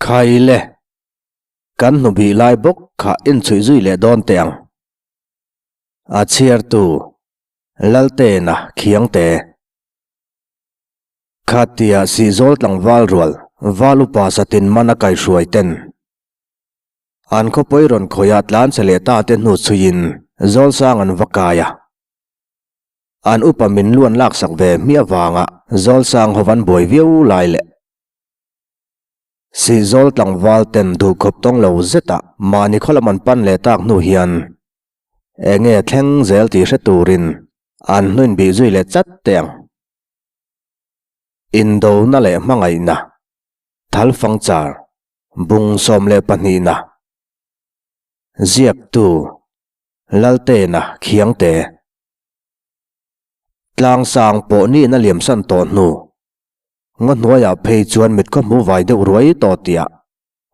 Khaile, kan hnubih lai bawk kha inchhuih zui leh dawn teh ang. A chhiartu, Laltena Khiangte. Khatia Sihzawl tlangval rual val upa satin man a kaihruai ten an khawpawi rawn khawih a tlan che leh ta te hnu chhuiin Zawlsang an va kai a. An upa min luan laksak ve hmiah vanga Zawlsang ho van buai viau lai leh Sihzawl tlangval ten duhkhawp tawng lo zeta mahni khaw lam an pan leh tak hnu hian enge thleng zel tih hre turin an hnuin bih zui leh chat teh ang. Indona leh hmangaihna, Thalfangchar, Bung 12na, Ziaktu, Laltena Khiangte. Tlangsang pawh nihna liamsan tawh hnu, ngaw hnuaiah phei chuan mit khaw hmu vai deuh ruai tawh tihah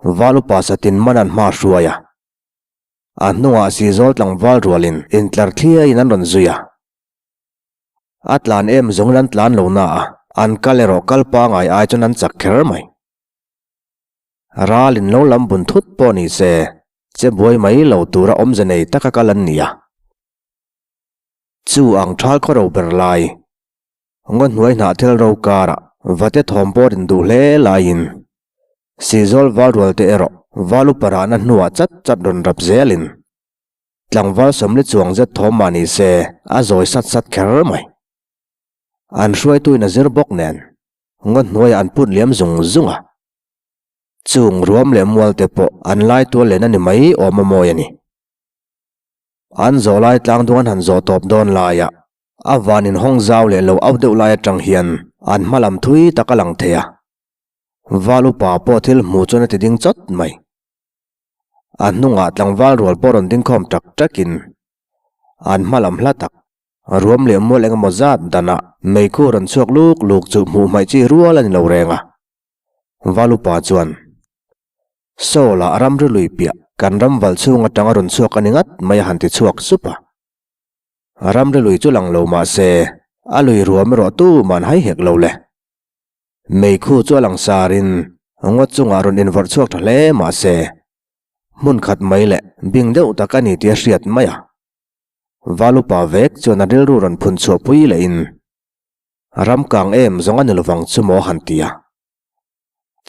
Val upa satin man an hma hruai a. A hnungah Sihzawl tlangval rualin intlar thliaiin an rawn zui a. A tlan em zawngin an tlan lo na a, an kal erawh kal pangai ai chuan an chak kher mai. Ral in lo lam bun thut pawh ni se, che buai mai lo tura awmze nei taka kal an ni a. Chu ang thal khaw ro ber lai, ngaw hnuai hnah thil ro karah vate thawm pawh rin duh hle laiin Sihzawl val rual te erawh val upa rahna hnuah chat chat rawn rap zelin Tlangval sawmli chuang zet thawm mah ni se, a zawi sat sat kher mai. An hruaituin a zir bawk nen, ngaw hnuaiah an put liam zung zung a. Chung ruam leh mual te pawh an lai tual len a ni mai awm a mawi a ni. An zawh lai tlang dung an han zawh tawp dawn laiah a van inhawng zau leh lo auh deuh lai atang hian an hma lam thui tak a lang thei a. Val upa pawh thil hmuh chuan a ti ding chawt mai. A hnungah tlangval rual pawh rawn ding khawm tak takin an hma lam hla tak ruam leh mual eng emaw zat danah meikhu rawn chhuak luk luk chu hmuh hmaih chi rual a ni lo reng a. Valupa chuan, Saw lah ramri lui piah kan ram valh chhung atanga rawn chhuak a ni ngat mai a han ti chhuak sup a. Ramri lui chu lang lo mah se a lui ruam erawh tuman hai hek lo le. Meikhu chu a lang sarin ngaw chungah rawn invawrh chhuak tha hle mah se, hmun khat mai leh bing deuh tak a ni tih a hriat mai a. Valupa vek chuan a rilru rawn phun chhuah pui lehin, Ram kang em zawng a ni lovang chu maw han ti a.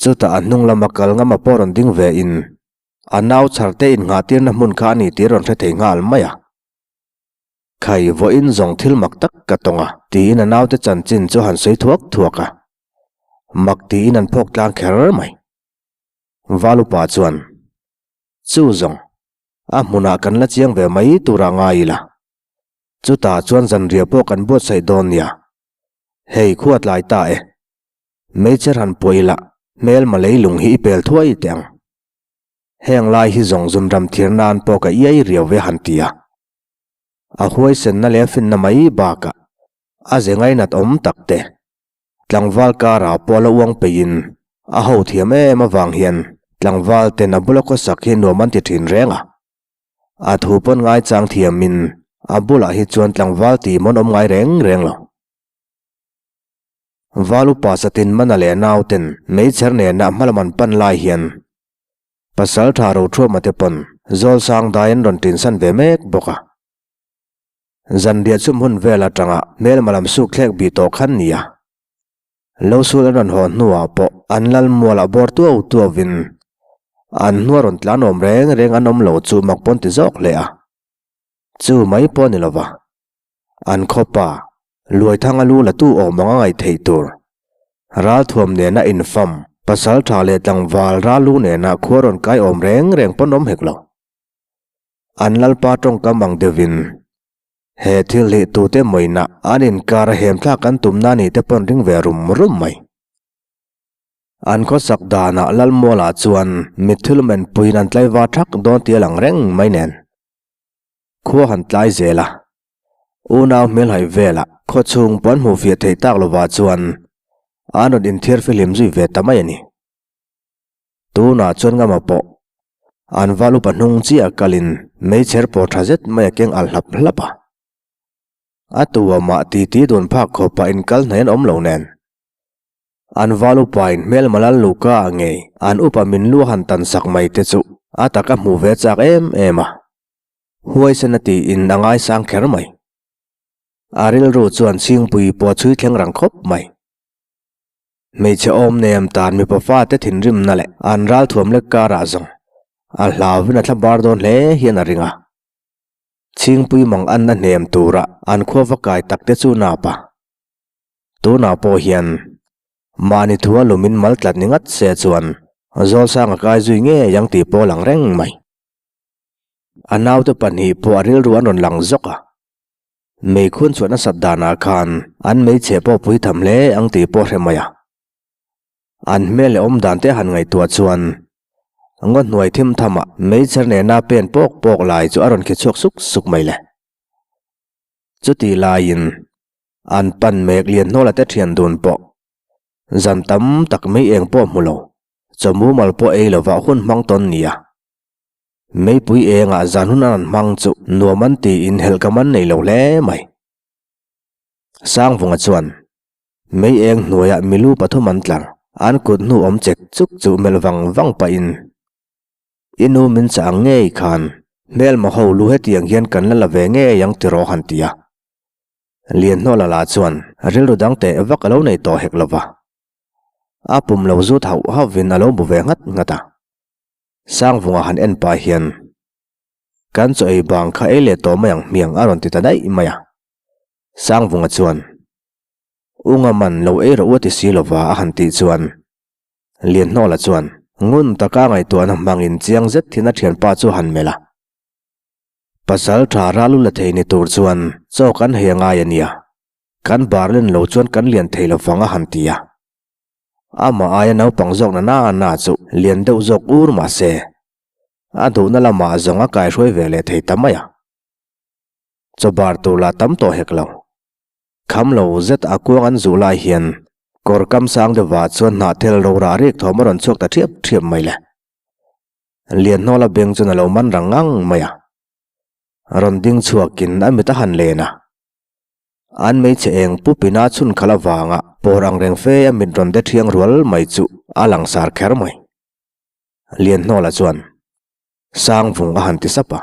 Chutah a hnung lama kal ngam a pawh rawn ding ve in, a nau chhar te innghah tirna hmun kha a ni tih a rawn hre thei nghal mai a. Khai vawiin zawng thil mak tak ka tawng a, tiin a naute chanchin chu han sawi thuak thuak a. Mak tiin an phawk tlang kher mai. Valupa chuan, Chu zawng, a hmunah kan la chiang ve mai turah ngai ila. Chutah chuan zanriah pawh kan buatsaih dawn nia. Hei khua tlai ta e. Meichher han puah ila, hmelma leilung hi i pel thuai teh ang. Heng lai hi zawng zunram thir nan pawh ka iai riau ve han ti a. A huaisenna leh a finna mai bakah a ze ngainat awm tak te, tlangval karah pawh a la uang peihin a ho thiam em avang hian tlangval ten a bula khawsak hi nuam an ti thin reng a. A thu pawn ngaichang thiamin a bulah hi chuan tlangval tih mawn awm ngai reng reng lo. Val upa satin mana leh nauten meichher nena hmalam an pan lai hian Pasal tha Rothuama te pawn Zawlsang dai an rawn tinsan ve mek bawk a. Zanriah chhum hun vel atanga hmelma lam suk thlek bih tawh khan nia. Lo sul an rawn haw hnuah pawh an lal mualah bawr tuau tuauin an hnua rawn tlan awm reng reng an awm lo chu mak pawn ti zawk hle a. Chu mai pawh ni lova an khawpa Luaithanga lu la tu awm ang a ngaih theih tur. Ralthuam nena infam, pasal tha leh tlangval ral lu nena khua rawn kai awm reng reng pawn awm hek lo. An lalpa tawngkam ang deuhin he thil hi tute mawina an inkar a hem thlak an tumna ni te pawn ring ve rum rum mai. An khawsak danah Lalmualah chuan mitthil men puiin an tlaivar thak dawn tih a lang reng mai nen. Khua han tlai zel a. Unau hmelhaih velah khaw chhung pawn hmuh fiah theih tak lovah chuan an rawn inthiar fihlim zui ve ta mai a ni. Tunah chuan ngama pawh an val upa hnung chiah kalin meichher pawh tha zet mai a keng alh hlap hlap a. A tu a mah titi dun phak khawpah inkal hnaih an awm lo nen. An val upain hmelma lal Luka ah ngei an upa min lu han tan sak mai te chu a tak a hmuh ve chak em em a. Huaisen a tiin a ngaisang kher mai. A rilru chuan Chhingpui pawh a chhui thleng rang khawp mai. Hmeichhe awm nem tan mipa fate thinrimna leh an ralthuam lek karah zawng a hlauvin a thla bar dawn hle hian a ring a. Chhingpui mang anna hnem tura an khua va kai tak te chu nap a. Tunah pawh hian mahni thua lumin mal tlat ni ngat se chuan Zawlsanga kai zui ngei ang tih pawh a lang reng mai. A naute pahnih pawh a rilru an rawn lang zawk a. Meikhun chhuah nasat danah khan an meichhe pawh pui tham hle ang tih pawh hre mai a. An hmel leh awm dan te han ngaihtuah chuan ngaw hnuai thim thamah meichher nena pen pawk pawk lai chu a rawn khi chhuak suk suk mai le. Chutih laiin an pan mek lian hnawla te thian dun pawh zan tam tak mei eng pawh hmu lo, chaw mumal pawh ei lovah hun hmang tawn nia. Meipui engah zan hun an hmang chu nuam an tiin helh ka man nei lo hle mai. Sangvunga chuan mei eng hnuaiah milu pathum an tlar, an kut hnu awm chek chuk chu melh vang vang pahin, I nu min chah ang ngei khan hmelma ho lu hetiang hian kan la la ve ngei ang tiraw han ti a. Lianhnawla lah chuan rilru dang teh vak a lo nei tawh hek lova. A pum lo zut hauh hauhvin a lo bu ve nghat nghat a. Sangvunga han en pah hian, Kan chaw ei bang kha ei leh tawh mai ang hmiang a rawn ti ta daih mai a. Sangvunga chuan, U Ngaman lo ei rawh u a ti si lova a han tih chuan, Lianhnawla chuan ngun taka ngaihtuahna hmangin chiang zet thin a thianpa chu a han melh a. Pasal tha ral u la thei ni tur chuan chaw kan hei a ngai a nia, kan barlen lo chuan kan lian thei lovang a han ti a. Amah aia naupang zawk na na na chu lian deuh zawk ur mah se, a duhna lamah zawng a kaihruai ve leh thei ta mai a. Chaw bar tur lah tam tawh hek lo. Kham lo zet a kuang an zuh lai hian kawr kam sang deuhvah chuan hnahthel rora rik thawm a rawn chhuak ta ṭhiap ṭhiap mai le. Lianhnawla beng chuan a lo man rang ngang mai a. Rawn ding chhuakin a mit a han len a. An hmeichhe eng pu pina chhun khalh avanga pawr ang reng fe a mit rawn de thiang rual mai chu a langsar kher mai. Lianhnawla chuan Sangvung a han ti sap a,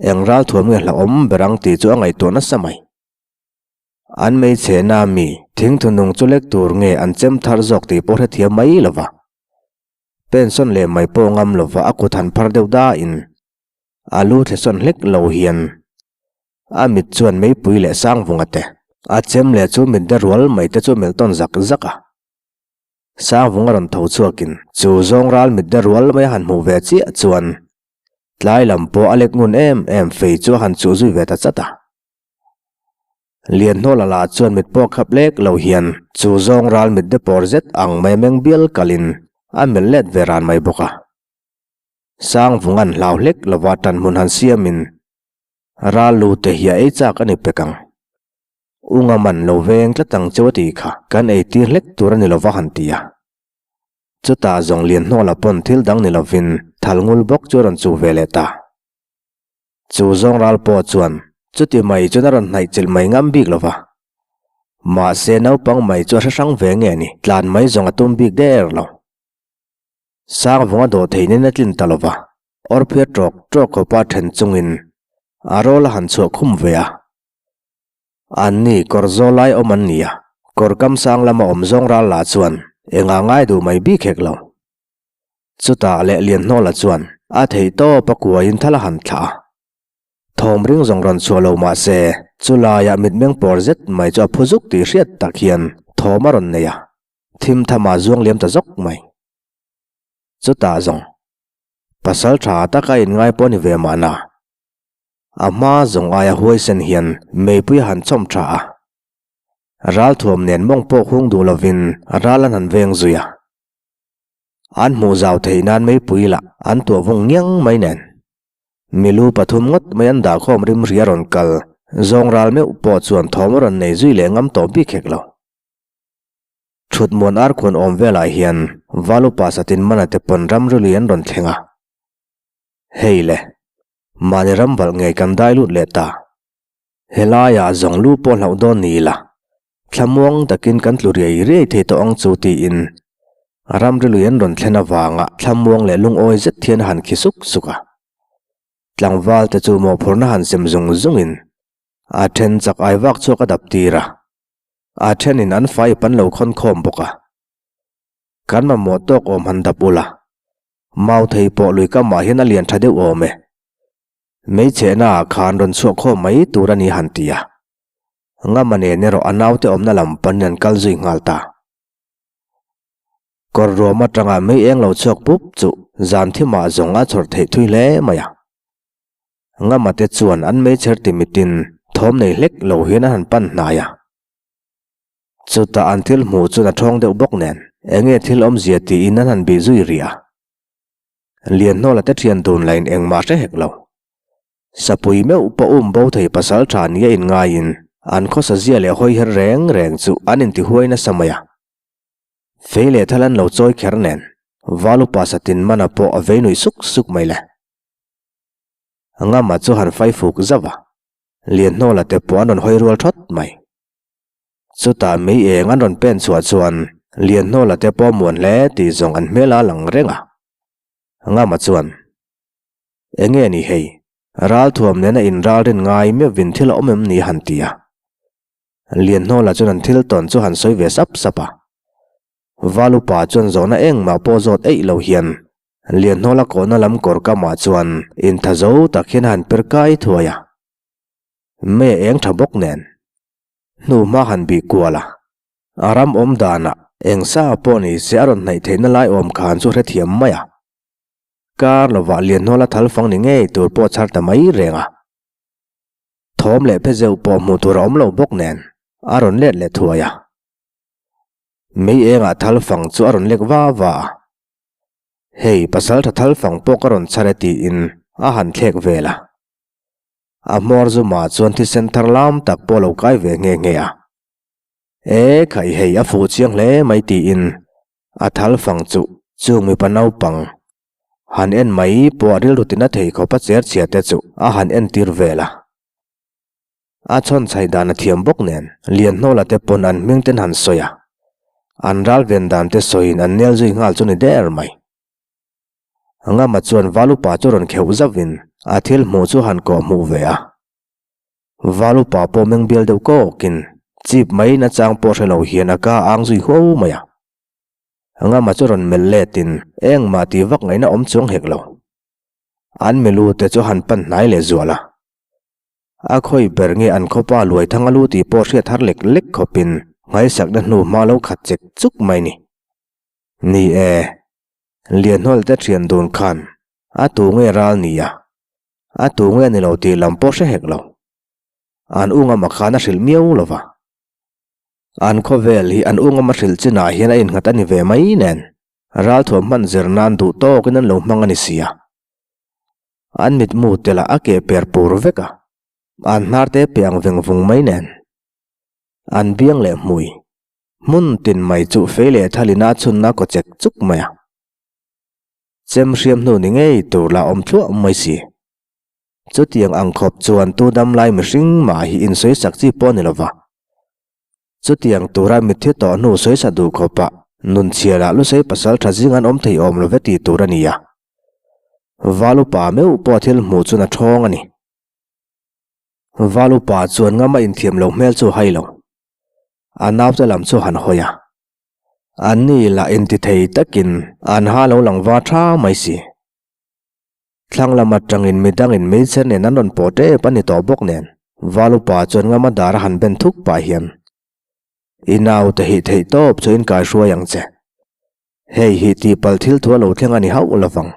eng ralthuam nge hlauhawm ber ang tih chu a ngaihtuah nasa mai. An hmeichhe na mi thingthu nung chu lek tur nge an chem thar zawk tih pawh hrethiam mai lo va. Pension leh mai pawh ngam lo va a kut han phar deuh dahin a lu thlesawn hlek lo hian A mit chuan meipui leh Sangvunga te, a chem leh chu mit de rual mai te chu melh tawn zak zak a. Sangvunga rawn tho chhuakin chu zawng ral mit de rual mai a han hmuh ve chiah chuan tlai lam pawh a lek ngun em em fei chu a han chuh zui ve ta chat a. Lianhnawla lah chuan mit pawh khap lek lo hian chu zawng ral mit de pawr zet ang mai meng bial kalin a melh let ve ran mai bawk a. Sangvunga'n hlau hlek lova tanhmun han siamin Ral lu te hi a ei chak a ni pek ang. U Ngaman lo veng tlat ang cheu a tih kha kan ei tir hlek tur a ni lova han ti a. Chutah zawng Lianhnawla pawn thil dang ni lovin thal ngul bawk chu a rawn chuh ve leh ta. Chu zawng ral pawh chuan chuti mai chuan a rawn hnaih chilh mai ngam bik lova. Mahse naupang mai chu a hre hrang ve nge ni, tlan mai zawng a tum bik der lo. Sangvunga dawh theihnin a tlin ta lova. Awrphia ṭawk ṭawk khawpa ṭhen chungin a rawl a han chhuah khum ve a. Anni kawr zawl lai awm an ni a, kawr kam sang lama awm zawng ral lah chuan engah ngai duh mai bik hek lo. Chutah leh Lianhnawla chuan a theih tawp a kuaiin thal a han thlah a. Thawm ring zawng rawn chhuah lo mah se, chu laiah mitmeng pawr zet mai chu a phu zuk tih hriat tak hian thawm a rawn nei a, thim tham ah zuang liam ta zawk mai. Chutah zawng Pasal tha taka inngai pawh ni ve mahna. A hma zawng aia huaisen hian meipui a han chawm tha a. Ralthuam nen mawng pawh hung duh lovin ral an han veng zui a. An hmuh zau theih nan meipui lah an tuah vung ngiang mai nen. Milu pathum ngawt mai an dahkhawm rimri a rawn kal zawng ral meuh pawh chuan thawm a rawn nei zui leh ngam tawh bik hek lo. Thutmuan arkhuan awm velah hian Valupa satin mana te pawn ramri lui an rawn thleng a. Hei le, mahni ram valh ngei kan dai lut leh ta. Helaiah zawng lu pawh hlauh dawn ni ila. Thlamuang takin kan tlu riai riai thei tawh ang chu tiin ramri lui an rawn thlen avanga thlamuang leh lungawi zet hian a han khi suk suk a. Tlangval te chu mawhphurhna han sem zung zungin a then chak ai vak chhuak a dap tir a, a thenin an fai pan lo khawn khawm bawk a. Kan mamawh tawk awm han dap ula, mau thei pawh lui kamah hian a lian tha deuh awm e. Hmeichhehnaah khan rawn chhuah khawm mai tur a ni han ti a. Ngama nen erawh a naute awmna lam panin an kal zui nghal ta. Kawr ruam atanga mei eng lo chhuak pup chu zan thimah zawng a chhawr theih thui hle mai a. Ngama te chuan an meichher timitin thawm nei hlek lo hian an han pan hnai a. Chutah an thil hmuh chuan a thawng deuh bawk nen enge thil awmzia tiin an han bih zui rih a. Lianhnawla te thian dun lain engmah hre hek lo. Sapui meuh pawh um bo thei pasal tha nia inngaiin an khawsa zia leh hawi her reng reng chu an intihuai nasa mai a. Fei leh thal an lo chawi kher nen Valupa satin mana pawh a vei nui suk suk mai le. Ngama chu han fai fuk zauh a, Lianhnawla te pawh an rawn hawi rual thawt mai. Chutah mei eng an rawn pen chhuah chuan Lianhnawla te pawh muan hle tih zawng an hmel a lang reng a. Ngama chuan. Enge ni hei? Ralthuam nena inralrin ngai meuhvin thil a awm em ni han ti a. Lianhnawla chuan an thil tawn chu han sawi ve sap sap a. Valupa chuan zawhna engmah pawh zawt eih lo hian Lianhnawla kawhna lam kawr kamah chuan intha zo tak hian a han per kai thuai a. Mei a eng tha bawk nen. Hnu hma han bih kual a. A ram awm danah eng sa pawh ni se a rawn hnaih theihna lai awm khan chu hrethiam mai a. Kar lovah Lianhnawla thal fang ni ngei tur pawh chhar ta mai reng a. Thawm leh phe zeuh pawh hmuh tur a awm lo bawk nen a rawn let leh thuai a. Mei engah thal fang chu a rawn lek va va a. Hei pasal tha thal fang pawh ka rawn chhar e tiin a han thlek vel a. A hmawr zumah chuan thisen thar lam tak pawh a lo kai ve nghe nghe a. E khai hei a fuh chiang hle mai tiin A thal fang chu chung mipa naupang han en mai pawh rilru tina thei khawp a cher chhia te chu a han entir vel a. A chhawn chhai dan a thiam bawk nen Lianhnawla te pawn an hming ten han sawi a, an ral ven dan te sawiin an nel zui nghal chu ni der mai. Ngama chuan Valupa chu rawn kheuh zauhin a thil hmuh chu han kawh hmuh ve a. Valupa pawh meng bial deuh kawkin chip mai nachang pawh hre lo hian a ka ang zui huau mai a. Ngama chu rawn melh letin engmah tih vak ngaihna awm chuang hek lo. An milu te chu han pan hnai leh zual a. A khawi ber nge an khawpa luai thang a lu tih pawh hriat har lek lek khawpin nghaisakna hnu hma lo khat chek chuk mai ni. Ni e, Lianhnawl te thian dun khan a tu nge ral ni a, a tu nge ni lo tih lam pawh hre hek lo. An u ngama khan a hrilh miau lo va. An khawvel hi an u ngama hrilh chinah hian a innghat a ni ve mai nen, ralthuam hman zir nan duh tawkin an lo hmang a ni si a. An mitmu te lah a keh per pur vek a, an hnar te pe ang veng vung mai nen. An biang leh hmui, hmun tin mai chu fei leh thalin a chhunna kaw chek chuk mai a. Chem hriam hnu ni ngei tur lah awm thluah mai si. Chutiang ang khawp chuan tu dam lai mihring mah hi insawisak chi pawh a ni lova. Chutiang tura mitthi tawh hnu sawisa duh khawpah nunchhialah lusei pasal tha zing an awm thei awm love tih tur a ni a. Val upa meuh pawh thil hmuh chuan a thawng a ni. Val upa chuan ngama inthiam lo hmel chu hai lo. A naute lam chu han hawi a. Anni lah intithei takin an ha lo lang va tha mai si. Thlang lam atangin midangin meichher nen an rawn pawh tep a ni tawh bawk nen, Val upa chuan ngama dar a han ben thuk pah hian, I naute hi theih tawp chu inkai hruai ang che. Hei hi tihpalh thil thu a lo thleng a ni hauh lovang.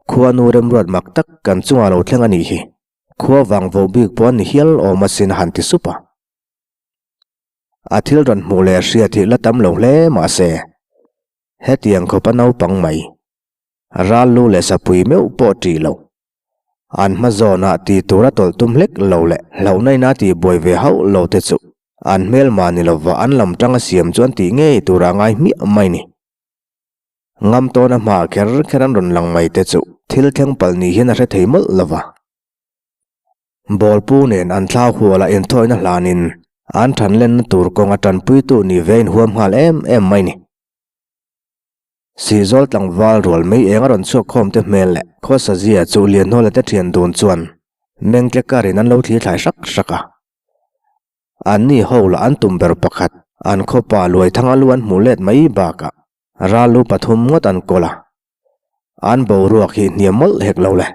Khuanu remruat mak tak kan chungah lo thleng a nih hi. Khua vang vo bik pawh an ni hial awm asin a han ti sup a. A thil rawn hmuh leh hriat hi la tam lo hle mahse, hetiang khawp a naupang mai. Ral lu leh sapui meuh pawh ṭih lo. An hma zawnah tih tur a tawlh tum hlek lo leh hlauhna ina tih buai ve hauh lo te chu an hmelma ni lova an lam tanga siam chuan tih ngei tura ngai hmiah mai ni. Ngam tawna hma kher kher an rawn lang mai te chu thil thleng palh ni hian a hre thei mawlh lova. Bawlpu nen an thlau hualah inthawina hlanin. An than lenna tur kawnga tanpuitu ni ve a inhuam nghal em em mai ni. Sihzawl tlangval rual mei eng a rawn chhuak khawm te hmel leh khawsa zia chu Lianhnawla te thian dun chuan mengtle karin an lo thli thlai hrak hrak a. Anni ho lah an tum ber pakhat, an khawpa Luaithanga lu an hmuh let mai bakah ral lu pathum ngawt an kawl a. An boruak hi hniam mawlh hek lo le.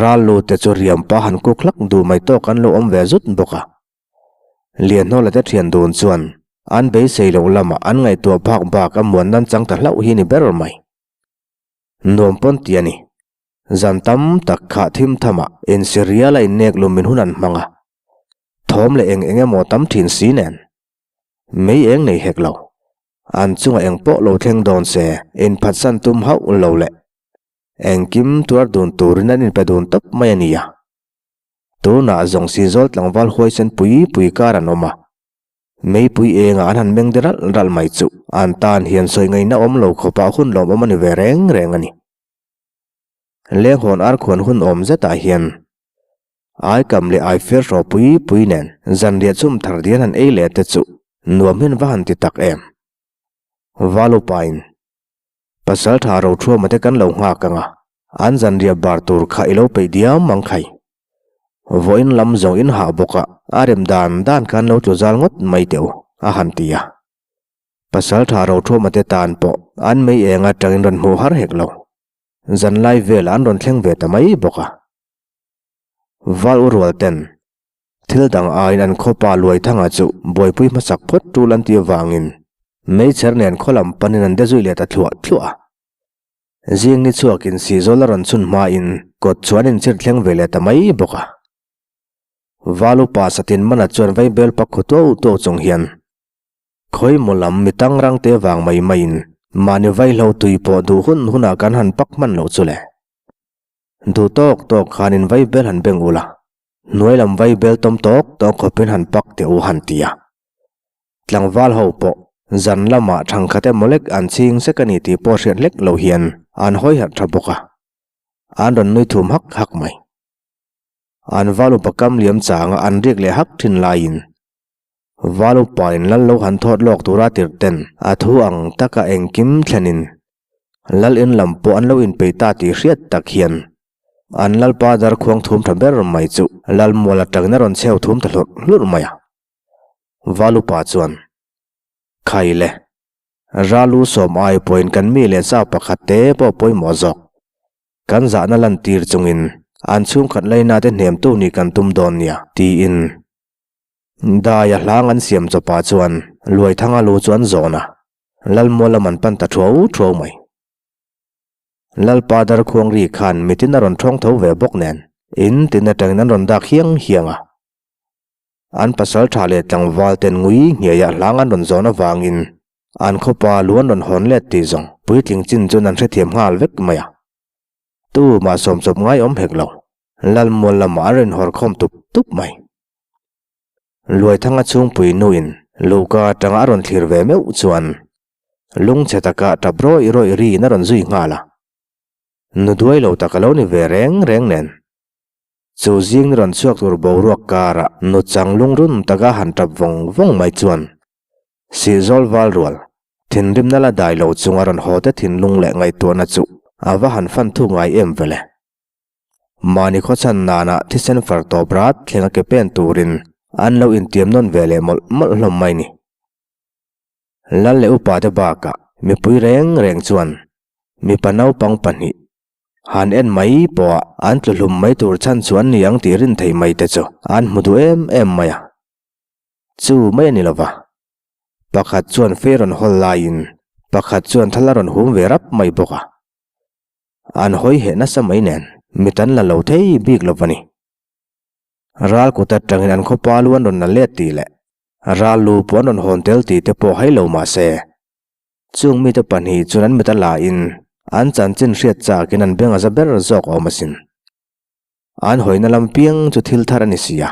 Ral lu te chu riam pa han kuk hlak duh mai tawk an lo awm ve zut bawk a. Lianhnawla te thian dun chuan an beisei loh lamah an ngaihtuah bak bak a muan nan chang ta hlauh hi ni ber mai. Nuam pawn ti a ni. Zan tam tak kha thim thamah insi rial a innek lumin hun an hmang a. Thawm leh eng eng emaw tam thin si nen. Mei eng nei hek lo. An chungah eng pawh lo thleng dawn se inphatsan tum hauh lo leh engkim tuar dun turin an inpe dun tawp mai a nia. Tunah zawng Sizawl tlangval huaisen pui pui kar an awm a, meipui engah an han meng de ralh ralh mai chu an tan hian sawi ngaihna awm lo khawpah hun lawmawm a ni ve reng reng a ni. Lenghawn arkhuan hun awm zetah hian Aikam leh Aifer hraw pui pui nen zanriah chhum thar dian han ei leh te chu nuam hian va han ti tak em. Valupain Pasal tha Rothuama te kan lo nghak ang a, an zanriah bar tur kha i lo peih diam ang khai. Vawiin lam zawng in hah bawk a, a rem dan dan khan lo tlu zal ngawt mai teh u, a han ti a. Pasal tha Rothuama te tan pawh an mei eng atangin rawn hmuh har hek lo. Zanlai velah an rawn thleng ve ta mai bawk a. Val u rual ten Thil dang aiin an khawpa Luaithanga chu buaipui hmasak phawt tul an ti avangin meichher nen khaw lam panin an de zui leh ta thluah thluah a. Zing ni chhuakin Sihzawl a rawn chhun hmain kawt chu an inchhir thleng ve leh ta mai bawk a. Val upa Satin Mana chuan vaibel pak khaw tuau tuau chung hian khawimaw lam mi tangrang te vang mai maiin mahni vaihlo tui pawh duh hun hunah kan han pak hman loh chu le. Duh tawk tawk khanin vaibel han beng ula. Hnuai lam vai bel tawm tawk tawk khawpin han pak teh u han ti a. Tlangval ho pawh zan lamah thangkhat emaw lek an chhing sek a ni tih pawh hriat hlek lo hian an hawi harh tha bawk a. An rawn nui thum hak hak mai. An val upa kam liam changa an riak leh hak thin laiin val upain lal lo han thawt lawk tura tirh ten a thu ang taka engkim thlenin lal in lam pawh an lo inpeih ta tih hriat tak hian An Lalpa darkhuang thum tha ber mai chu Lalmual atangin a rawn chheu thum ta hlurh hlurh mai a. Valupa chuan, Khai le, Ralu sawm ai pawhin kan mi leh sa pakhat te pawh pawimawh zawk. Kan zahna lantir chungin an chhungkhat laina te hnemtu nih kan tum dawn nia, tiin Daia hlang an siam chawpah chuan Luaithanga lu chu an zawn a, Lalmual lam an pan ta thuau thuau mai. Lalpa Darkhuang ri khan mitin a rawn thawng tho ve bawk nen in tin atangin an rawn dak hiang hiang a. An pasal tha leh tlangval ten ngui ngeiah hlang an rawn zawn avangin an khawpa lu an rawn hawn let tih zawng puitling chin chuan an hrethiam nghal vek mai a. Tu mah sawmchawp ngai awm hek lo, Lalmual lamah an rawn hawr khawm tup tup mai. Luaithanga chhungpui nuin luhka atanga a rawn thlir ve meuh chuan Lungchhe taka tap rawih rawih riin a rawn zui nghal a. Nu duai lo tak a lo ni ve reng reng nen. Chu zing ni rawn chhuak tur boruak karah nu chang lungrun taka han tap vawng vawng mai chuan Sihzawl val rual, thinrimna la dai lo chunga rawn haw te thinlung leh ngaihtuahna chu a va han fan thuk ngai em vele. Mahni khawchhan nana thisen far tawp rat thlenga ke pen turin an lo intiam nawn ve leh mawlh mawlh hlawm mai ni. Lal leh upa te bakah mipui reng reng chuan mipa naupang pahnih han en mai pawha an tlu hlum mai tur chhan chu an ni ang tih rin thei mai te chu an hmu duh em em mai a. Chu mai a ni lova, pakhat chuan fei rawn hawl laiin pakhat chuan thal a rawn hum ve rap mai bawk a. An hawi heh nasa mai nen mit an la lo thei bik lova ni. Ral kut atangin an khawpa lu an rawn la let tih leh Ral lu pawh an rawn hawn tel tih te pawh hai lo mah se, chung mite pahnih chuan an mit a la in an chanchin hriat chakin an beng a za ber zawk awm asin. An hawina lam piang chu thil thar a ni si a.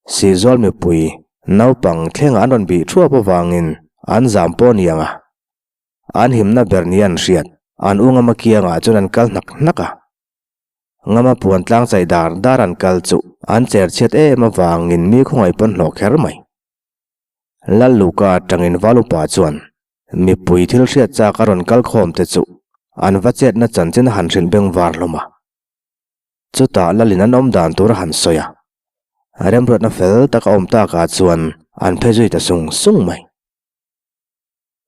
Sihzawl mipui naupang thlengah an rawn bih thuap avangin an zam pawh a ni ang a. An himna ber nia an hriat, an u ngama kiangah chuan an kal hnak hnak a. Ngama puan tlang chai dar dar an kal chu an cher chhiat em avangin mi khawngaih pawn hlawh kher mai. Lal Luka atangin Valupa chuan mipui thil hriat chak a rawn kal khawm te chu an va chetna chanchin a han hrilh beng var hlawm a. Chutah Lalin an awm dan tur a han sawi a, remruatna fel tak a awm takah chuan an phe zui ta sung sung mai.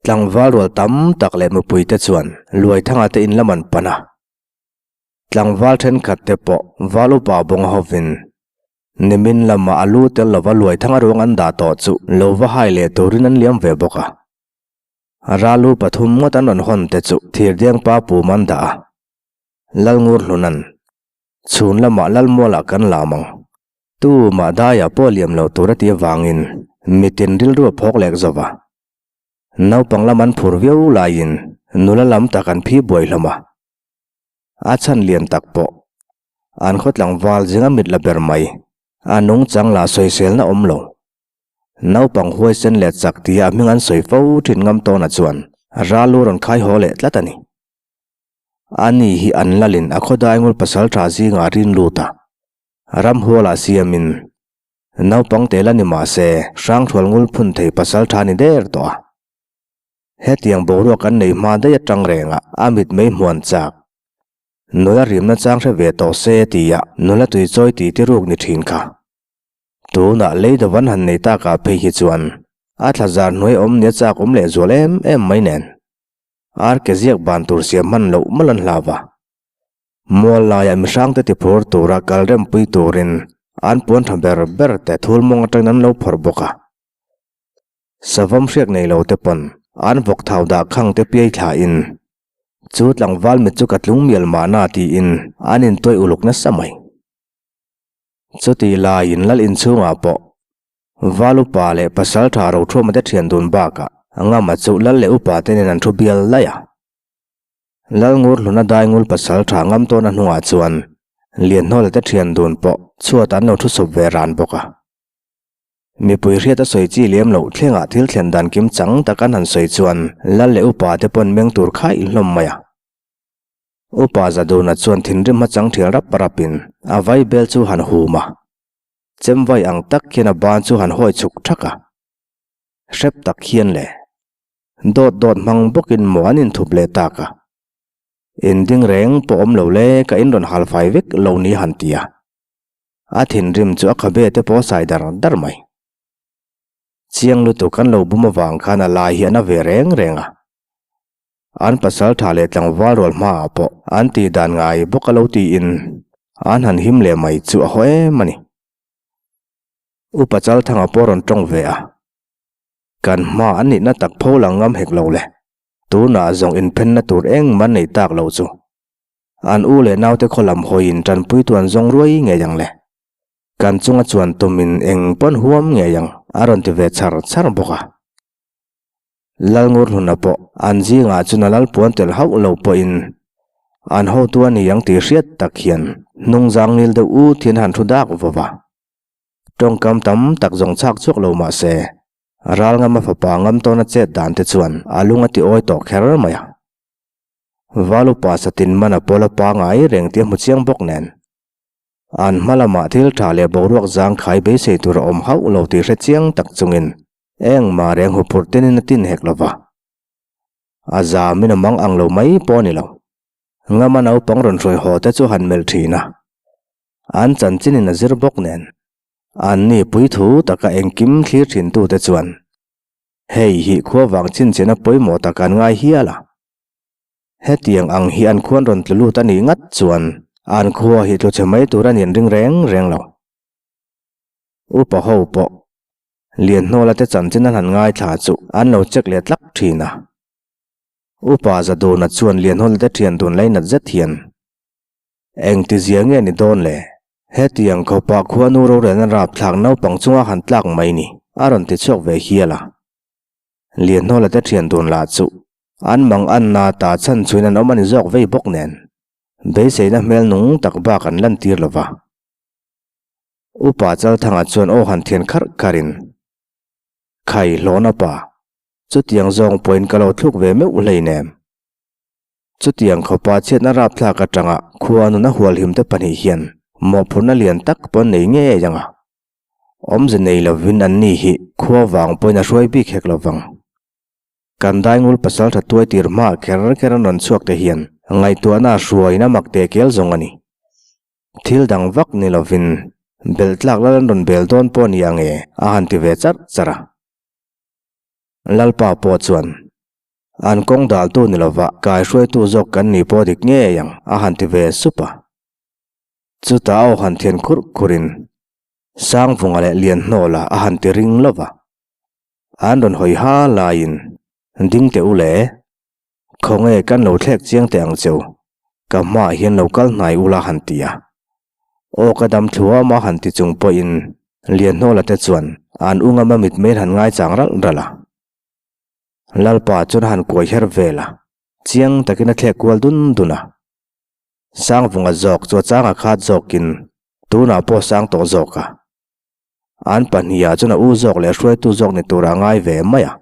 Tlangval rual tam tak leh mipui te chuan Luaithanga te in lam an pan a. Tlangval thenkhat te pawh val upa bawng hovin nimin lama a lu tel lova Luaithanga ruang an dah tawh chu lo va hai leh turin an liam ve bawk a. Ral lu pathum ngawt an rawn hawn te chu Thirdeng pa pum an dah a. Lalngur Hlunan, Chhun lamah Lalmualah kan lam ang. Tu mah daiah pawh liam lo tur a ti avangin mitin rilru a phawk lek zo va. Naupang lam an phur viau laiin nula lam tak an phi buai hlawm a. A chhan lian tak pawh an khaw tlangval zinga mit la ber mai, a nungchang lah sawiselna awm lo. Naupang huaisen leh chak tia a hming an sawi fo thin ngam tawna chuan ral lu rawn khai haw leh tlat a ni. Ani hi an lalin a khawdaingul pasal tha zingah a rin lut a. Ramhualah siamin naupang tel a ni mah se Hrangthual ngul phun thei pasal tha ni der tawh a. Hetiang boruak an nei hma daih atang rengah a mit mei hmuan chak. Nula rimna chang hre ve tawh se tia nula tui chawi ti ti ruk ni thin kha. Tunah lei dawvan han nei takah phei hi chuan a thla zar hnuai awm nia chak awm leh zual em em mai nen. Ar ke ziak ban tur siam hman loh mawlh an hlau a. Mual laiah mihrangte tiphur tura kal rempui turin an puan tha ber ber te thul mawng atangin an lo phawrh bawk a. Savam hriak nei lo te pawn an vawk thau dah khang te piai thlain chu tlangval mit chu ka tlung mial mahna tiin an intuai uluk nasa mai. Chutih laiin lal inchhungah pawh Val upa leh pasal tha rothuama te thian dun bakah Ngama chu lal leh upa te nen an thu bial laih a. Lalngur hluna daingul pasal tha ngam tawn a hnungah chuan Lianhnawla te thian dun pawh chhuat an lo thu sawp ve ran bawk a. Mipui hriat a sawi chi lem loh thlengah thil thlen dan kim chang tak an han sawi chuan Lal leh upa te pawn meng tur khaih hlawm mai a. Upa Zaduna chuan thinrim hmachang thial rap rapin a vaibel chu han hum a. Chemvai ang tak hian a ban chu han hawi chhuk thak a. Hrep tak hian le. Dawt dawt hmang bawkin maw an inthup leh tak a. Inding reng pawh awm lo le ka in rawn hal fai vek lo ni han ti a. A thinrim chu a khabe te pawh a sai dar dar mai. Chiang lutuk an lo bum avang khan a lai hi a na ve reng reng a. An pasal tha leh tlangval rual hmaah pawh an tih dan ngai bawk a lo tiin an han him leh mai chu a haw em a ni. Upa Chalthanga pawh rawn tawng ve a. Kan hma an nihna tak pho lang ngam hek lo le. Tunah zawng inphenna tur engmah nei tak lo chu. An u leh naute khaw lam hawiin tanpuitu an zawng ruai ngei ang le. Kan chunga chuan tumin eng pawn huam ngei ang a rawn ti ve char char bawk a. Lalngurhluna pawh an zingah chuan a lalpuan tel hauh lo pawhin an hotu a ni ang tih hriat tak hian hnungzang ngil deuh ut hian han thu dak vawv a. Tawngkam tam tak zawng chhak chhuak lo mah se, ral ngama fapa ngam tawna chet dan te chuan a lung a ti awi tawh kher mai a. Val upa satin man a pawl a pangai reng tih a hmu chiang bawk nen. An hma lamah thil tha leh boruak zangkhai beisei tur a awm hauh lo tih hre chiang tak chungin engmah reng huphurh tenin a tin hek lo va. A zamin a mang ang lo mai pawh a ni lo. Ngama naupang rawn hruai haw te chu han melh thin a. An chanchinin a zir bawk nen, an ni puithu taka engkim thlir thintute chuan hei hi khua vang chinchina pawimawh tak an ngai hial a. Hetiang ang hi an khuan rawn tlu lut a nih ngat chuan an khua hi tlu chhe mai tur a nin ring reng reng lo. Upa ho pawh Lianhnawla te chanchin an han ngaithla chu an lo check leh tlak thin a. Upa Zaduna chuan Lianhnawla te thian dun lainat zet hian Engti zia nge ni dawn le? Hetiang khawpa khuanu rorelna rapthlak naupang chunga han tlak mai ni, a rawn ti chhuak ve hial a. Lianhnawla te thian dun lah chu an mang anna ta chhan chhuin an awm a ni zawk vei bawk nen, beiseina hmel nung tak bak an lantir lo va. Upa Chalthanga chuan aw han thian kharh kharhin, Khai hlawna pa, chutiang zawng pawhin ka lo thluk ve meuh hleinem. Chutiang khawpa chhiatna rapthlak atanga khua nuna hualhim te pahnih hian Mawhphurhna lian tak pawh an nei ngei ang a. Awmze nei lovin an ni hi khua vang pawhin a hruai bik hek lovang. Kan daingul pasal tha tuai tir hmaah kher kher an rawn chhuak te hian ngaihtuahna a hruaiin a mak teh kel zawng a ni. Thil dang vak ni lovin belh tlak lal an rawn bel dawn pawh a ni ang e a han ti ve charh charh a. Lalpa pawh chuan an kawng daltu ni lova kai hruaitu zawk kan ni pawh dik ngei ang a han ti ve sup a. Chutah aw han thian khurh khurhin Sangvunga leh Lianhnawla a han ti ring lova. An rawn hawi ha laiin ding teh u le, khawnge kan lo thlek chiang teh ang cheu, ka hmaah hian lo kal hnai ula han ti a. Aw ka dam thluam a han ti chung pawhin Lianhnawla te chuan an u ngama mitmel han ngaichang ralh ralh a. Lalpa chuan a han kuai her vel a, chiang takin a thlek kual dun dun a. Sangvunga zawk chu a chang a khat zawkin tunah pawh sang tawh zawk a. An pahnihah chuan a u zawk leh hruaitu zawk ni tura a ngai ve mai a.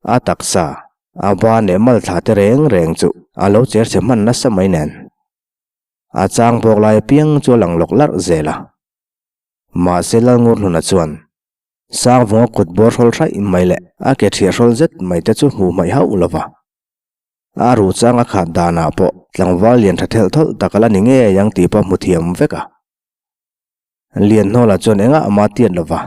A taksa, a ban leh malthla te reng reng chu a lo cher chhe hman nasa mai nen. A chang bawk lai apiang chu a lang lawk larh zel a. Mahse Lalngurhluna chuan Sangvunga kut bawr hrawl hraih mai leh a ke ṭhiah hrawl zet mai te chu hmuh hmaih hauh lo va. A ruh chang a khat danah pawh tlangval lian ṭha thelh thawlh tak a la ni ngei ang tih pawh a hmu thiam vek a. Lianhnawla chuan engah mah tiat lo va,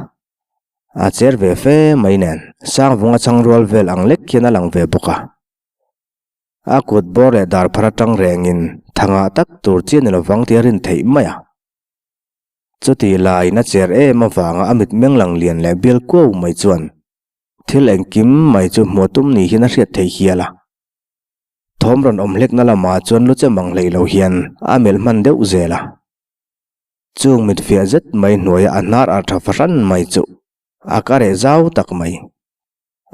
a cher ve fe mai nen Sangvunga chhang rual vel ang lek hian a lang ve bawk a. A kut bawr leh dar phar atang rengin thangah tak tur chi a ni lovang tih a rin theih mai a. Chutih laiin a cher em avanga a mitmeng lang lian leh bial kuau mai chuan thil engkim mai chu hmuh tum ni hian a hriat theih hial a. Thawm rawn awm hlekna lamah chuan lu che mang hleih lo hian a melh hman deuh zel a. Chung mit fiah zet mai hnuaia a hnar ar tha fahran mai chu a ka reh zau tak mai.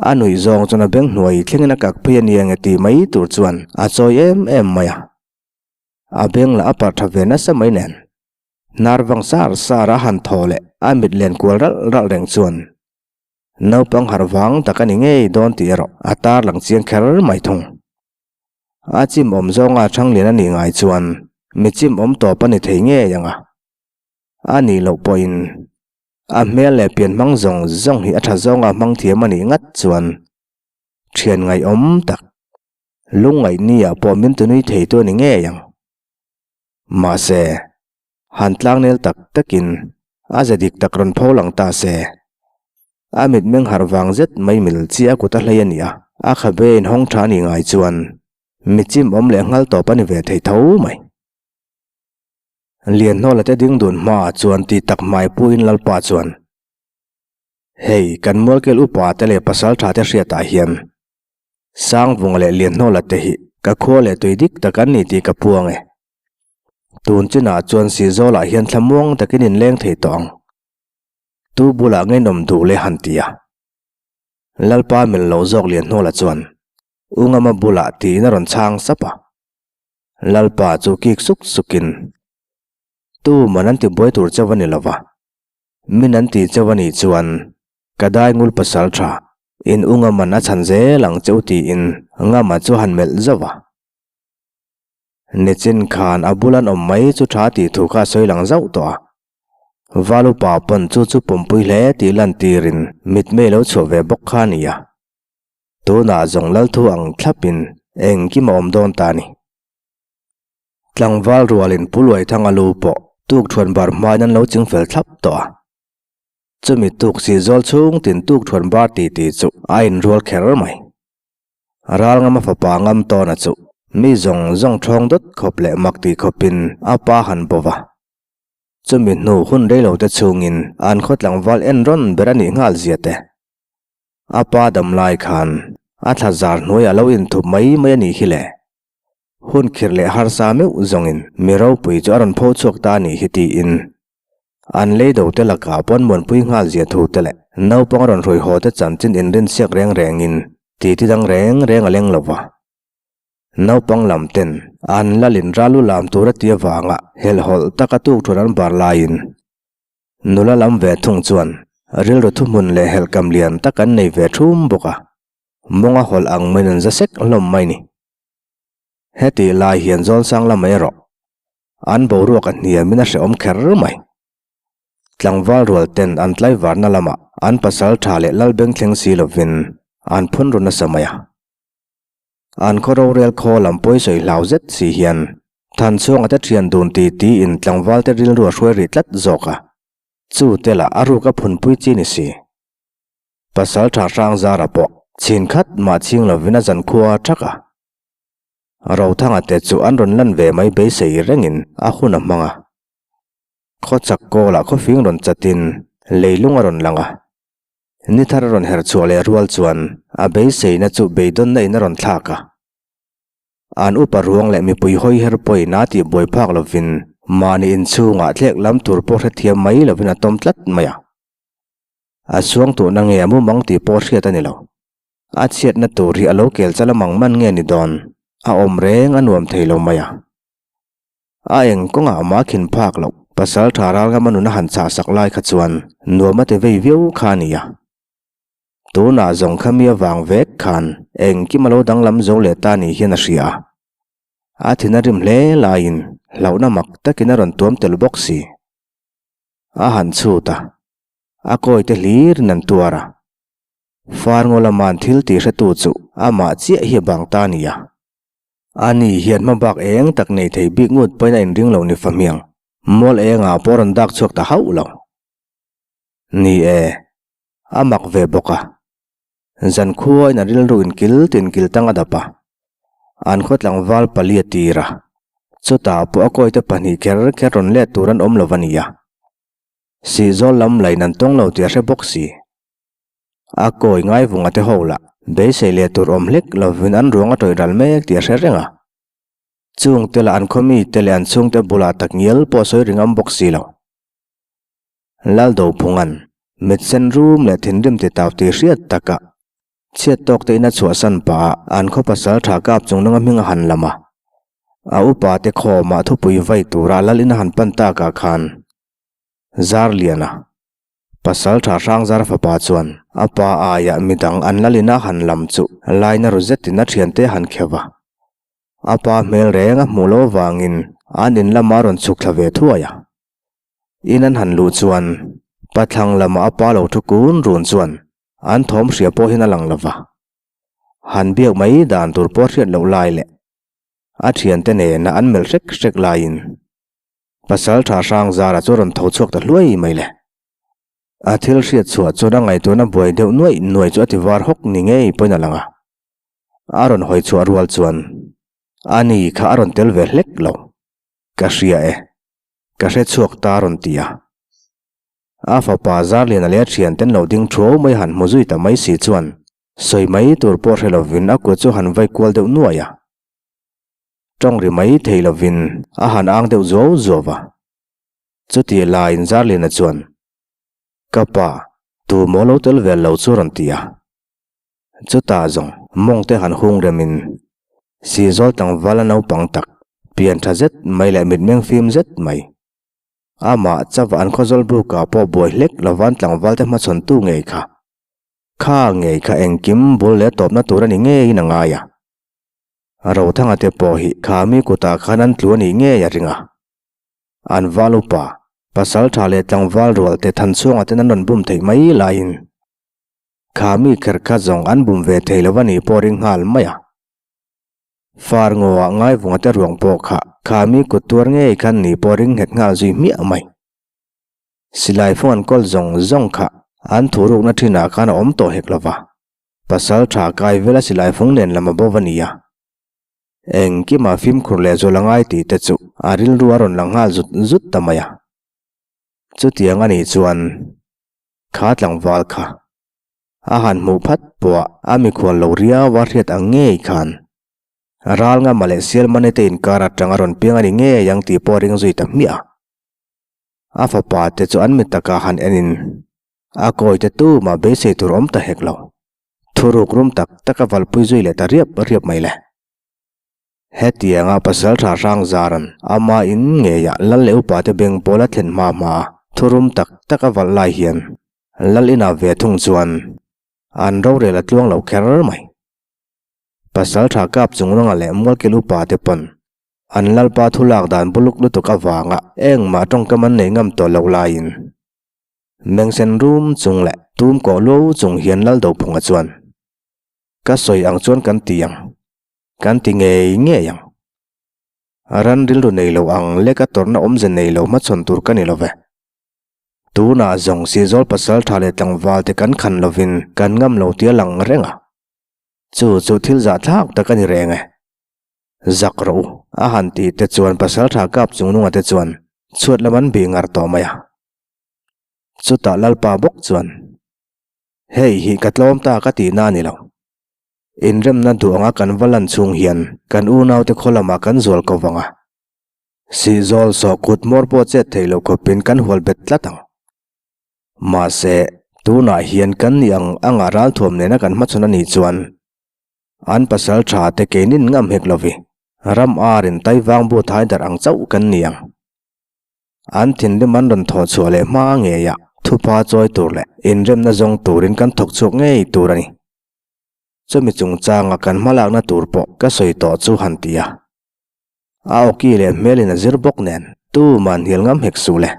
A nuih zawng chuan a beng hnuai thlengin a kak phei a nia nge ti mai tur chuan a chawi em em mai a. A beng lah a parh tha ve nasa mai nen. Hnar vang sar sar a han thaw leh a mit len kual ralh ralh reng chuan naupang harh vang tak a ni ngei dawn tih erawh a tarlang chiang kher mai thung. A chim awm zawnga thang lian a nih ngai chuan mi chim awm tawp a ni thei ngei ang a. A nih loh pawhin a hmel leh pian hmang zawng zawng hi a tha zawnga hmang thiam a nih ngat chuan thian ngaihawm tak lungngaih ni-ah pawh min tunui thei tu a ni ngei ang. Mahse, han tlangnel tak takin a ze dik tak rawn pho lang ta se. A mitmeng harh vang zet mai mil chi a kut a hlei a ni a, a khabe inhawng tha a nih ngai chuan mi chim awm leh nghal tawp a ni ve thei tho mai. Lianhnawla te ding dun hmaah chuan ti tak hmai puiin Lalpa chuan, Hei, kan mualkel upa te leh pasal tha te hriatah hian Sangvunga leh Lianhnawla te hi ka khua leh tui dik tak an ni tih ka puang e. Tun chinah chuan Sizawlah hian thlamuang takin inleng thei tawh ang. Tu bulah ngeinawm duh le han ti a. Lalpa mil lo zawk Lianhnawla chuan U Ngama bulah tiin a rawn chhang sap a. Lalpa chu kik suk sukin, Tu man an ti buai tur chauh a ni lova, min an ti chauh a nih chuan ka dai ngul pasal tha in U Ngaman a chhan zel ang che u tiin Ngama chu a han melh zauh a. Nichin khan a bul an awm mai chu tha tih thu kha a sawi lang zauh tawh a. Valupa pawn chu chu pumpui hle tih lantirin mitmei lo chhuah ve bawk kha a ni a. Tunah zawng Lalthu ang thlapin engkim a awm dawn ta a ni. Tlangval rualin Pu Luaithanga lu pawh tuk thuan bar hmain an lo ching fel thlap tawh a. Chumi tuk si zawl chhung tin tuk thuan bar ti ti chu a inrual kher mai. Ralngama fapa ngam tawna chu mi zawng zawng thawng dawt khawp leh mak ti khawpin a pa han bo va. Chumi hnu hun reilo te chhungin an khaw tlangval en rawn ber a nih nghal zia te. A pa dam lai khan a thla zar hnuai a lo inthup mai mai a nih hi le. Hun khirh leh harsa meuh zawngin mi ropui chu a rawn pho chhuak ta a nih hi tiin an leido te lakah pawn muanpui nghal zia thu te leh naupang a rawn hruai haw te chanchin inrinsiak reng rengin titi dang reng reng a leng lo va. Naupang lam ten an lalin ral u lam tur a ti avanga helhhawlh taka tuk thuan an bar laiin nula lam ve thung chuan rilru thuhmun leh helhkam lian tak an nei ve thum bawk a, mawnga hawlh ang maiin an za sek hlawm mai ni. Hetih lai hian Zawlsang lamah erawh. An boruak a hniamin a hrehawm kher mai. Tlangval rual ten an tlaivarna lamah an pasal tha leh lal beng thleng si lovin an phun ru nasa mai a. An khaw rorel khaw lam pawi sawi hlau zet si hian Thanchhuanga te thian dun ti tiin tlangval te rilru a hruai rih tlat zawk a. Chu te lah a ruk a phunpui chi ni si. Pasal tha hrang zara pawh chhin khat mah chhing lovin a zankhua a thak a. Rothanga te chu an rawn lan ve mai beisei rengin a hun a hmang a. Khawchhak kawlah khawfing rawn chatin leilung a rawn lang a. Ni thar a rawn her chhuah leh rual chuan a beiseina chu beidawnna in a rawn thlak a. An upa ruang leh mipui hawi her pawhin a tih buai phak lovin mahni inchhungah thlek lam tur pawh hrethiam mai lovin a tawm tlat mai a. A suangtuahna nge a mumang tih pawh hriat a ni lo. A chhiatna tur hi a lo kel chal amang man nge ni dawn? A awm reng a nuam thei lo mai a. A eng kawngah mah khin phak loh pasal tha ral ngama nuna han chah sak lai kha chuan nuam a ti vei viau kha a ni a. Tunah zawng kha mi avang vek khan engkim a lo danglam zo leh ta ni hian a hria a. A thin a rim hle laiin hlauhna mak takin a rawn tuam tel bawk si. A han chhut a, a kawi te hlirin an tuar a. Farngaw lama'n thil tih hretu chu amah chiah hi a bang ta a ni a. Ani hian hmabak eng tak nei thei bik ngut pawhin a inring lo ni fahmiang. Mual engah pawh rawn dak chhuak ta hauh lo. Ni e, a mak ve bawk a. Zankhuain a rilru inkil tin kil tang a dap a. An khaw tlangval pali a tir a. Chutah pawh a kawite pahnih kher kher rawn let tur an awm lo a ni a. Sihzawl lam lain an tawng lo tih a hre bawk si. A kawi ngai vunga te ho lah beisei leh tur awm hlek lovin an ruang a tawih ral mek tih a hre reng a. Chung te lah an khaw mi te leh an chhungte bulah tak ngial pawh sawi ring am bawk si lo. Laldophunga'n mit sen rum leh thinrim ti tau tih hriat takah chhiat tawk te in a chhuahsan pah a an khaw pasal tha kap chung nanga hming a han lam a. A upa te khawmah thupui vai tura lal in a han pan takah khan Zarliana Pasal tha Hrangzar fapa chuan a pa aiah midang an lalin a han lam chu laina ru zetin a thiante han kheuh a. A pa hmel reng a hmuh loh avangin an in lamah a rawn chhuk thla ve thuai a. In an han luh chuan pathlang lamah a pa lo thu kun run chuan an thawm hria pawh hian a lang lo va. Han biak mai dan tur pawh hriat loh lai leh a thiante nena an melh hrek hrek laiin Pasal tha hrang zara chu a rawn tho chhuak ta hluai mai le. A thil hriat chhuah chuan a ngaihtuahna buai deuh nuaih nuaih chu a ti var hawk ni ngei pawhin a lang a. A rawn hawi chhuah rual chuan a ni kha a rawn tel ve hlek lo. Ka hria e. Ka hre chhuak ta a rawn ti a. A fapa Zarliana leh a thianten lo ding thuau mai han hmu zui ta mai si chuan sawi mai tur pawh hre lovin a kut chu han vai kual deuh nuaih a. Tawng ri mai thei lovin a han ang deuh zuau zuau va. Chutih laiin Zarlina chuan, Ka pa, tu maw lo tel vel lo chu rawn ti a. Chutah zawng mawng te han hung remin Sihzawl tlangval a naupang tak, pian tha zet mai leh mitmeng fim zet mai. Amah chauh an khawzawl bukah pawh buai hlek lovan tlangval te hmachhawntu ngei kha. Kha ngei kha engkim bul leh tawpna tur a ni ngeiin a ngai a. Rothanga te pawh hi Khami kutah khan an tlu a nih ngei a ring a. An val upa, pasal tha leh tlangval rual te Thanchhuanga ten an rawn bum theih mai laiin Khami kher kha zawng an bum ve thei lo a nih pawh ring nghal mai a. Far ngawah Ngaivunga te ruang pawh kha Khami kut tuar ngei khan nih pawh ring nghet nghal zui hmiah mai. Silai fung an kawl zawng zawng kha an thurukna thinah khan a awm tawh hek lo va. Pasal tha kai vela silai fung nen lam a bo va nia. Engkima fimkhur leh zual a ngai tih te chu a rilru a rawn lang nghal zut zut ta mai a. Chutiang a nih chuan kha tlangval kha a han hmuh phat pawh a mikhual lo riau a hriat ang ngei khan ral ngama leh Sialmane te inkar atang a rawn piang a ni ngei ang tih pawh a ring zui ta hmiah a. A fapa te chu an mi takah han enin A kawite tumah beisei tur awm ta hek lo. Thuruk rum tak tak a valpui zui leh ta riap riap mai le. Hetianga pasal tha hrang zaran ama in ngeiah lal leh upa te beng pawl a thlen hma hma a thurum tak tak a valh lai hian lal inah ve thung chuan an rorel a tluang lo kher mai. Pasal tha kap chung ranga leh mualkil upa te pawn. An lalpa thu lak dan buluk lutuk avanga engmah tawngkam an nei ngam tawh loh laiin Mengsen rum chung leh tum kawh luau chung hian Laldophunga chuan, Ka sawi ang chuan kan ti ang, kan ti ngei ngei ang. Ran rilru nei lo ang leka tawrhna awmze nei lo hmachhawn tur ka ni lo ve. Tunah zawng Sihzawl pasal tha leh tlangval te kan khan lovin kan ngam lo tia lang reng a. Chu chu thil zahthlak tak a ni reng e. Zak rawh u, a han tih te chuan pasal tha kap chungnunga te chuan chhuat lam an bih ngar tawh mai a. Chutah Lalpa bawk chuan, Hei hi ka tlawm ta ka tihna a ni lo. Inremna duh anga kan va lan chhung hian kan unaute khaw lamah kan zual ko vang a. Sihzawl sawh kut hmawr pawh chet thei lo khawpin kan hual bet tlat ang. Mahse, tunah hian kan nih ang anga ralthuam nena kan hmachhawn a nih chuan an pasal tha te keinin ngam hek lovi ram arin taivang bu thai darh ang chauh kan ni ang. An thinrim an rawn thawh chhuah leh hma ngeiah thupa chawi tur leh inremna zawng turin kan thawk chhuak ngei tur a ni. Chumi chungchanga kan hmalakna tur pawh ka sawi tawh chu han ti a. A awki leh hmelin a zir bawk nen tuman hnial ngam hek suh le.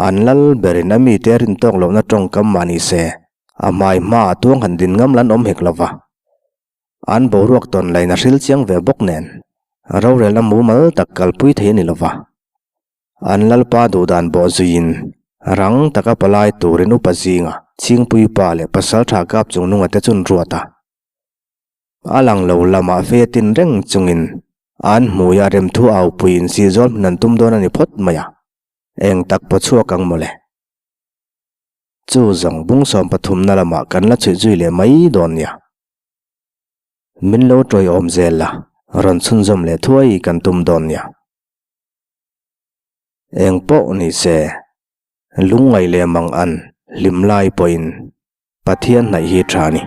An lal berin a mite a rin tawk lohna tawngkam mah ni se, a hmai hmaah tuang han din ngam lan awm hek lo va. An boruak tawn lain a hril chiang ve bawk nen, rorelna mumal tak kalpui thei a ni lova. An lalpa duhdan bawh zuiin rang taka palai turin upa zinga Chhingpui pa leh Pasaltha kap chungnunga te chun ruat a. A lang lo lamah fe tin reng chungin an hmuia remthu aupuiin sihzawl hmun an tum dawn a ni phawt mai a, eng tak paw chhuak ang mawle. Chu zawng bung 13 na lamah kan la chhuih zui leh mai dawn nia. Min lo tawiawm zel la, rawn chhunzawm leh thuai kan tum dawn nia. Eng pawh ni se, lungngaih leh mang an hlim lai pawhin Pathian hnaih hi tha a ni.